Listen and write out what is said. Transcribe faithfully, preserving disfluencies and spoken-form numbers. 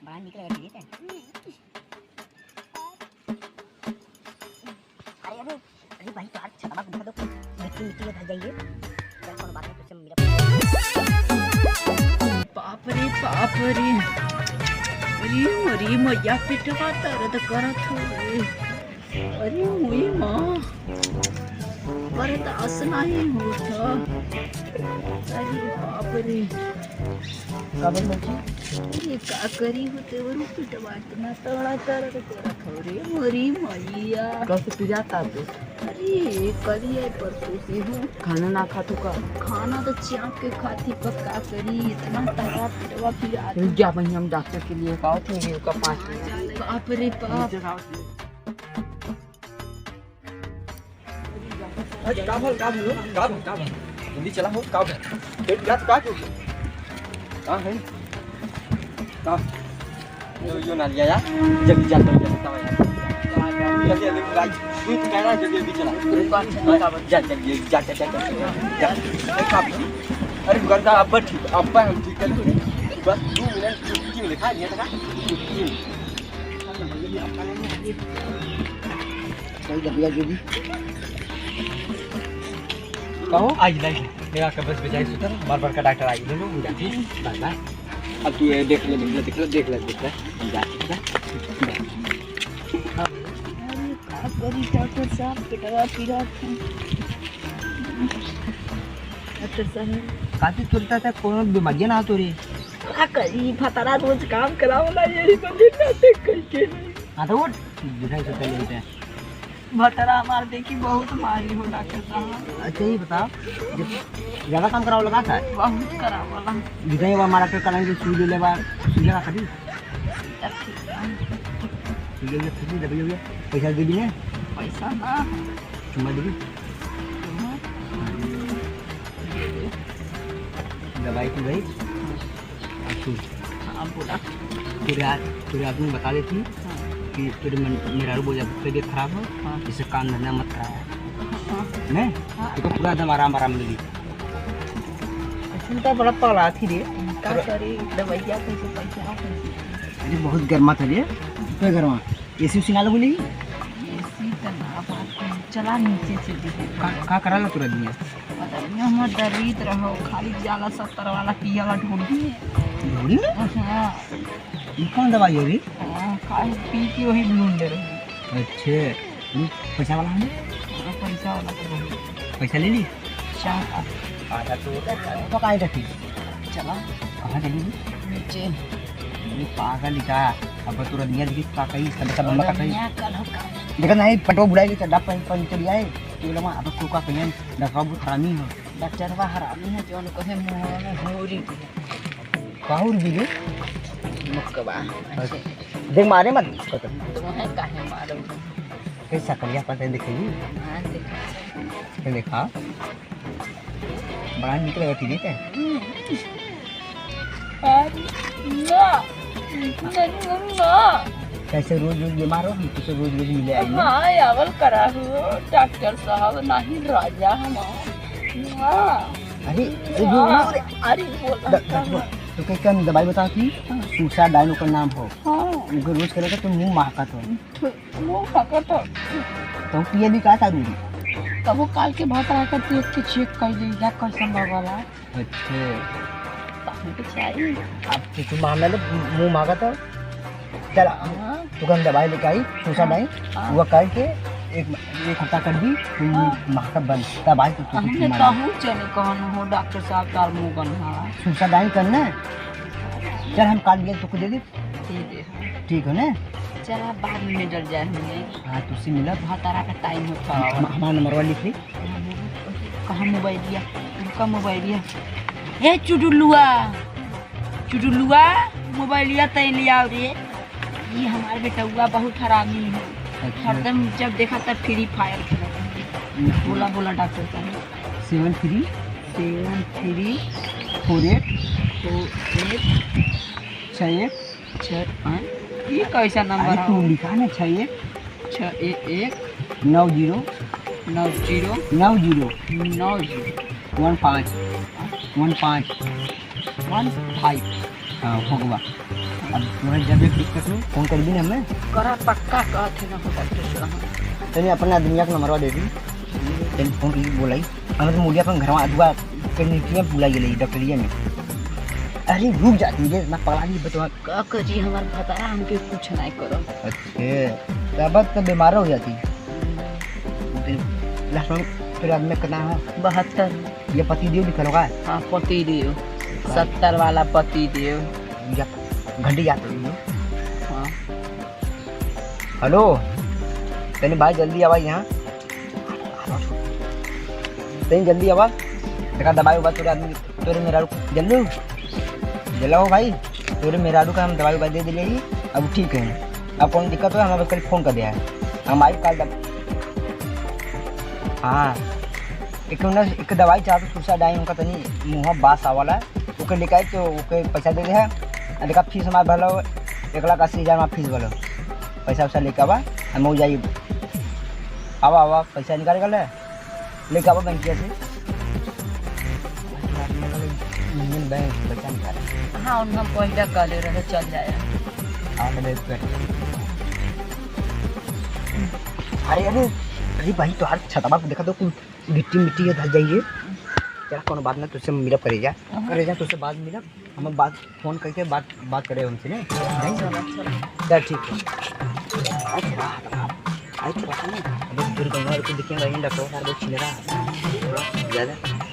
बाहर निकलेगा, ठीक है? अरे, अरे, अरे भाई, तो हाथ छतवा उठा दो, मिट्टी, मिट्टी में धस जाइए। चल, कोनो बात नहीं, तुझसे मेरा बाप रे, बाप रे। अरे, अरे, मैया, पेटवा दर्द करत हो रे। अरे, मुई माँ, बर्दाश्त नहीं होत ह। अरे, बाप रे। का बोल बच्ची? अरे, का करी हो, तेवरू पेटवा इतना तगड़ा दर्द करत हो रे, मोरी मैया। कैसे पिरात हो तू? अरे, कल ही परसों से हूँ। खाना ना खात हो का? खाना तो चाप के खाती, पर का करी, इतना तगड़ा पेटवा पिरात। रुक जा, वहीं हम डॉक्टर के लिए आओ थे, ये का पाँच मिनट। बाप रे बाप। नीचे आओ। अरे, का भल, का भल, का भल, का भल? जल्दी चला हो, का भल? पेट गया तो का क्यों? का है? का? यो, यो ना लिया यार। जल्दी जा, जल्दी, जल्दी, चला यार। जल्दी, जल्दी, भाई। तू तो कहना, जल्दी, जल्दी चला। जा, जल्दी, जा, जा, जा, जा, जा। अरे, का भल? अरे, गर्दा अब ठीक, अब हम ठीक कर लेंगे। बस दो मिनट चुटकी में दिखा दिया था, चुटकी में। सही दबिया जो भी। कहो, आई, आई। मेरा का बस बजाय सुतर, बार बार का डॉक्टर आई, लो, लो, जाती, बाय, बाय। अब तू ये देख ले, देख ले, देख ले, देख ले, देख ले, जा, जा। अरे, का करी डॉक्टर साहब, पेटवा पिरात है। डॉक्टर साहब। काची चलता था, कोनो बीमारियां ना तो रे। का करी, भतारा रोज काम करावला, यही बदे ना देख कइके। हाँ, तो उठ, दिखाई सुता लेते हैं। भतारा हमार देखी बहुत मारी हो डॉक्टर साहब। अच्छा, ये बताओ, जब ज्यादा काम करावला का था? बहुत करावला। दिखाई वो हमारा के कलंग की सुई ले लेवा, सुई लगा कभी? तब ठीक बा। सुई ले, सुई ले, दबाई हो गया। पैसा दे दी ना? पैसा ना। चुम्मा दे दी? चुम्मा? दवाई की भाई? हाँ। तू हाँ, बोला। तेरे आ-, तेरे आदमी बता देती हाँ। कि तेरे मन, मेहरारू बोला, तबीयत खराब हो, हाँ। जिससे काम धंधा मत कराया। हाँ। नहीं? हाँ। तेरे को पूरा एकदम आराम, आराम मिली। चिंता बड़ा पड़ा थी रे। का अरे। करे, दवाइया कैसे, पैसा कैसे? अरे, बहुत गर्मा था रे। कोई गर्मा? एसी उसी ना लगो नहीं? एसी तो ना बात है। चला नीचे से दिखे। का, का करा ला तोरा दिया? पता नहीं, हमर दर्द रहो, खाली जाला सत्तर वाला पियाला ढूंढी। ढूंढी? हाँ। ई कौन दवाई है रे? हाँ, खाली पी के वही ढूंढ ले रही। अच्छे। ई पैसा वाला है? हाँ, पैसा वाला तो बहुत। पैसा ले ली? चार। आधा तो, तो काहे का ठीक? चला। कहाँ चली? नीचे। ये पागल ही का? अब तोरा दिया देखी का कही, इसका देखा बम्बा का कही। दुनिया का लोग का। देखा नहीं, पेटवा बुलाई के चड्डा पहन, पहन चली आए। ये लोग अब तू का कहियन, डॉक्टर बहुत हरामी हो। डॉक्टरवा हरामी है, जो उनको है मुंह में होरी। काहुर भी रे? मुक्कवा। अच्छा। देख मारे मत। तो है काहे मारो? कैसा करिया पता है, देखेगी? हाँ, देखा। ये देखा। बड़ा निक लगत ही, ठीक है? हम्म। अरे, ना। नहीं, ना। कैसे रोज रोज बीमार हो? हम तुझसे रोज रोज मिले आई ना। हाँ, आवल करा हो, डॉक्टर साहब, नहीं राजा हम। हाँ। अरे, ये जो हाँ, अरे, बोला द-, था। द-, तो क्या, क्या दवाई बताओ थी? हाँ। सूसा डाइन ओकर नाम हो। हाँ। उनको रोज करे तो तुम मुंह महकत हो। मुंह खकत हो। तो पिए भी का दारू रे? तब वो काल के भात रहा करती, इसके चेक कर लीजिए, कैसन लगला। अच्छा। पानी तो चाहिए। अब तो तू मामला ले, मुंह मांगत हो। चल, हाँ। तू कन दवाई लेके आई, सूसा हाँ। नहीं, हाँ। वो करके एक, एक हफ्ता कर दी, तू हाँ। महकत बंद, तब आई तो तू हमने मारा। कहूँ चले कहन हो, डॉक्टर साहब, तार मुंह बंद है। सूसा डाइन करना। चल, हम काल बिया तुमको दे दे। ठीक है। ठीक हो ना? चला, बाद में मिलल जाए हमने। हाँ, तुझसे मिलब। हाँ, तारा का टाइम होता है। हम-, हमारा नंबरवा लिख ली। कहाँ मोबाइलिया? उनका मोबाइलिया। ए चुडुलुआ, चुडुलुआ, मोबाइलिया तय ले आओ रे। ये हमारे बेटउआ बहुत हरामी है। अच्छा। हरदम जब देखा तब फ्री फायर खेलत है। हम्म। बोला, बोला डॉक्टर साहब। Seven three. Seven three. Four eight. Four eight. छः एक। छः, हाँ? ये कैसा नंबर अरे, है? तू लिखा ना, छः एक। छः एक एक। नौ जीरो। नौ जीरो। नौ जीरो। नौ जीरो। वन पाँच। वन पाँच। One five. हाँ, हो गवा। अब तुम्हें जब एक दिक्कत में फोन कर दी ना हमें। करा पक्का कहत है ना हो डॉक्टर साहब। तनी अपना दुनिया का नंबरवा दे दी। तनी फोन की बोलाई। हमें तो मुलिया अपन घरवा दुआ के नीचे में बुलाई ले डॉक्टरिया में। अरे रुक जाती रे, ना पगला नहीं बतवा। का करी हमार भतारा हमके कुछ नहीं करो। अच्छा, तब तो बीमार हो जाती। लास्ट में फिर आदमी कितना है? बहत्तर। ये पति देव लिखल होगा? हाँ, पति देव। सत्तर वाला पति देव। या घंटी जाते हैं। हाँ। हेलो, तनी भाई जल्दी आवा यहाँ। तनी जल्दी आवा। देखा दवाई उवाई तोरे आदमी, तोरे मेहरारू जल्दी। जल्दी आओ भाई, तोरे मेहरारू का हम दवाई उवाई दे दिले ही, अब ठीक है। अब कौन दिक्कत हो, हमारे बस खाली फोन कर दिया है, हम आई काल तक। हाँ, एक ना एक दवाई चाहत सुरसा डाई, उनका तनी मुँह बास आवाला, ओके लेके आई तो ओके पैसा दे दे है। आ देखा फीस हमार भलो एक लाख अस्सी हजार हमार फीस भलो, पैसा वैसा लेके आवा, हम हो जाई। आवा आवा, पैसा निकाल कर ले, लेके आवा बैंकिया से। यूनियन बैंक से पैसा निकाल। हाँ, उनका हम पहले कहले रहे चल जाए। हाँ, तो बैंक पे। अरे अरे, अरे भाई, तोहार छतवा पे देखा तो कुल गिट्टी मिट्टी है, धस जाइए। चला, कोनो बात ना, तुझसे मिलब करे जा। हाँ। करे जा, तुझसे बाद मिलब। हम बात फोन करके बात, बात करे हमसे, नहीं? नहीं? चला, चला। चल, ठीक है। अच्छा, आई तो बात नहीं। अब दूर गंगा को दिखे भाई, डॉक्टर साहब बहुत छिलरा। ज्यादा।